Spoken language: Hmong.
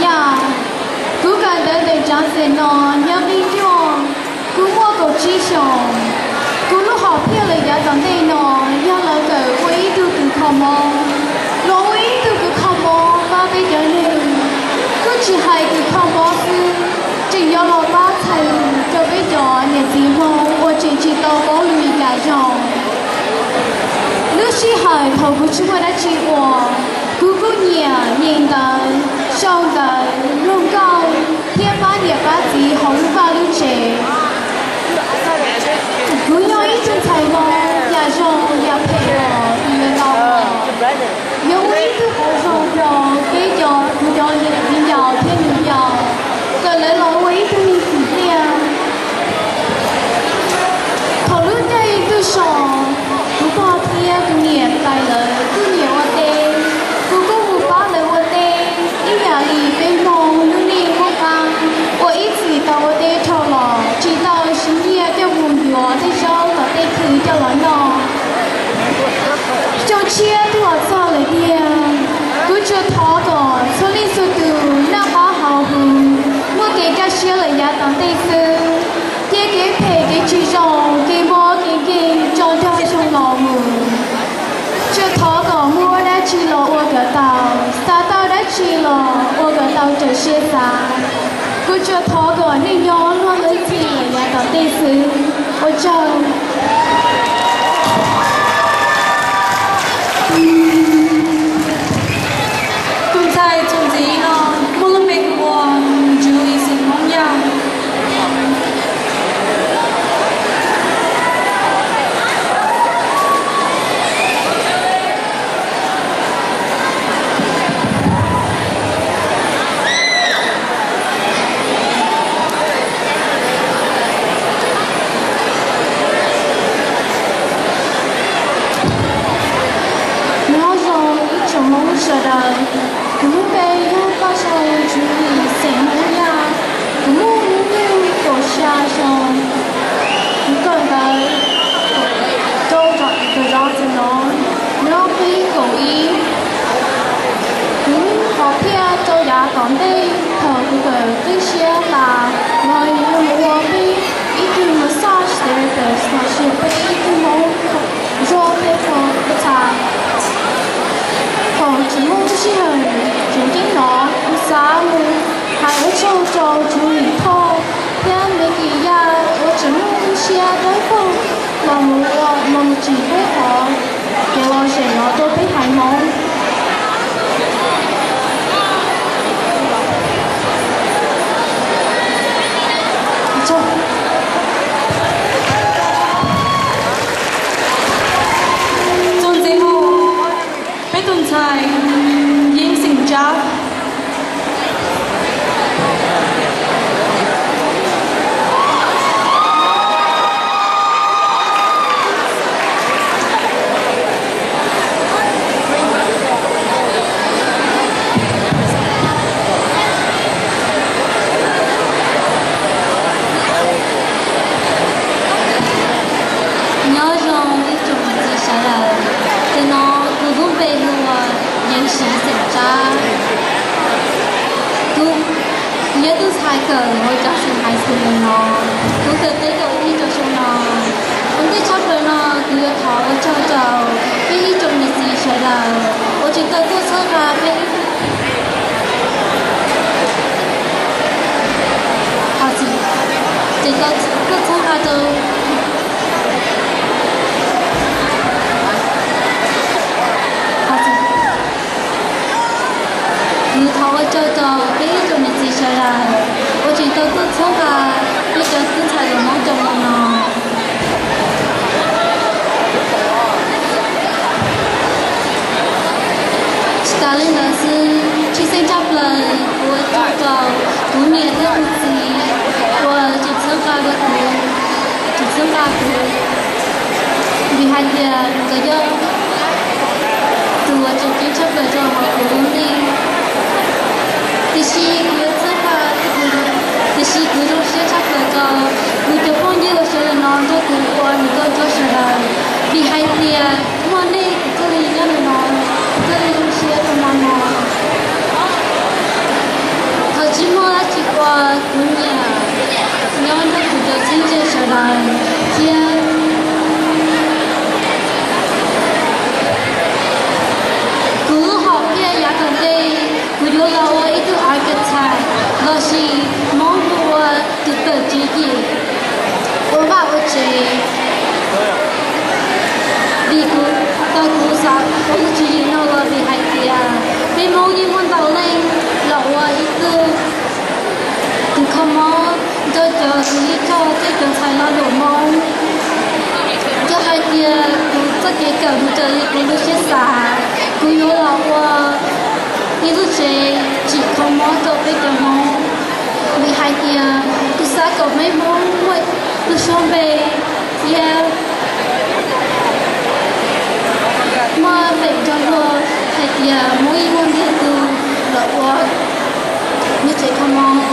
Nyaj. Kuv kawm ntawv ntawm Johnson no nyob qib cuaj, kuv muaj kaum tsib xyoos. Kuv lub hom phiaj lawm yav tom ntej no yog los kawm ua ib tug kws kho mob, los ua ib tug kws kho mob pab peb cov neeg. Kuj tsis hais kws kho mob xwb, tseem yuav los pab txhais lus rau peb cov niam txiv Hmoob uas tseem tsis tau paub lus Meskas zoo. Lub sij hawm thaum kuv tsis muaj dab tsi ua, kuv kuj nyiam nyeem ntawv, sau ntawv, mloog nkauj thiab pab niam pab txiv hauv lub vaj lub tsev. Kuv yog ib tug ntxhais Hmoob, yam zoo yam phem los kuv yuav tau ua. Yuav ua ib tug qauv zoo rau peb cov, kuv cov viv ncaus thiab nus ncaus, kom lawv los ua ib tug neeg tsim txiaj. Thaum lub caij ntuj so, kuv pog thiab kuv niam tais lawv kuj nyiam ua teb, kuv kuj mus pab lawv ua teb ib yam li peb Hmoob lub neej muaj qab uas ib txwm tau ua teb dhau los tsis tau siv nyiaj coj mus yuav tej zaub tom tej khw coj los noj. Xyoo tshiab twb los txog lawm tiag, kuv tsuas thov kom txhua leej txhua tus noj qab haus huv, muaj kev kaj siab lawm yav tom ntej xwb, cia kev phem kev tsis zoo kev mob kev nkeeg tso nrog xyoo los mus. Tsuas thov kom muaj dab tsi los ua kom tau, xav tau dab tsi los ua kom tau raws siab xav. Kuv tsuas thov kom nej nyob luag lub txim lawm yav tom ntej xwb. Ua tsaug. Tus ntxhais txuas ntxiv no muaj lub npe hu ua Ntsws Lis Xeem Hmoob Yaj. Nyob zoo ib tsoom Hmoob sawv daws, kuv lub npe yog Paj Xyooj Ntsws Lis Xeem Hmoob Yaj, kuv muaj hnub nyoog kaum xya xyoo. Kuv kawm ntawv rau tom zov txim no nyob qib kaum ib. Kuv hom phiaj rau yav tom ntej thaum kuv kawm qib siab tas los yog mus ua peb ib tug massage therapist los sis peb ib tug Hmoob zuaj peb qhov txha. Thaum tsis muaj lub sij hawm tseem ceeb no, kuv xav mus hais ua tsaug rau Ntsws Lis Thoj thiab Maiv Kis Yaj uas tseem muaj lub siab dawb paug los mus ua, los mus tsim peb qhov kev lom zem no rau peb haiv Hmoob. Txuas ntxiv mus, peb tus ntxhais Yeej Xeem Tsab. Nyob zoo ib tsoom niam txiv sawv daws, nim no kuv lub npe hu ua Yeej Xeem Tsab. Kuv yog tus ntxhais kawm hauv Johnson High School no, kuv kawm qib kaum ib rau xyoo no. Ua ntej tshaj plaws no kuv yuav thov ua tsaug rau peb ib tsoom niam txiv sawv daws uas tseem tau tuaj txhawb nqa peb. Tseem tau tuaj txhawb nqa rau. Kuv thov ua tsaug rau peb ib tsoom niam txiv sawv daws uas tseem tau tuaj txhawb nqa peb cov tub ntxhais los Hmoob cov mus no. Tsis tas li ntawd xwb, tshwj xeeb tshaj plaws kuv ua tsaug rau kuv niam thiab kuv txiv uas tseem txhawb nqa kuv, tseem txhawb nqa kuv, vim hais tias nkawd yog tus uas tseem ceeb tshaj plaws rau hauv kuv lub neej. Tiam sis kuv yuav txhawb nqa, tiam sis kuv zoo siab tshaj plaws rau kuv cov phooj ywg uas sawv daws no nrog kuv ua nws koj nrog sawv daws, vim hais tias muaj nej kuv thiaj li nyob li no, kuv thiaj li zoo siab rau hmo no. thiab kuv lub hom phiaj yav tom ntej, kuv yuav los ua ib tug architect lossis Hmoob hu ua tus tawm tswv yim ua vaj ua tsev. Vim kuv, tau kuv xav ua lub tswv yim no los vim hais tias peb Hmoob yeej muaj ntau leej los ua ib tug tus kho mob rau cov tus lij choj thiab cov ntxhais lo lus Hmoob. Yog hais tias kuv txoj kev kawm mus raws li kuv lub siab xav, kuv yuav los ua ib lub tsev tsim kho mob rau peb cov Hmoob. Vim hais tias kuv xav kom peb Hmoob muaj lub suab npe thiab muaj feem nrog luag hais tias Hmoob yeej muaj ntiag tug los ua lub tsev kho mob.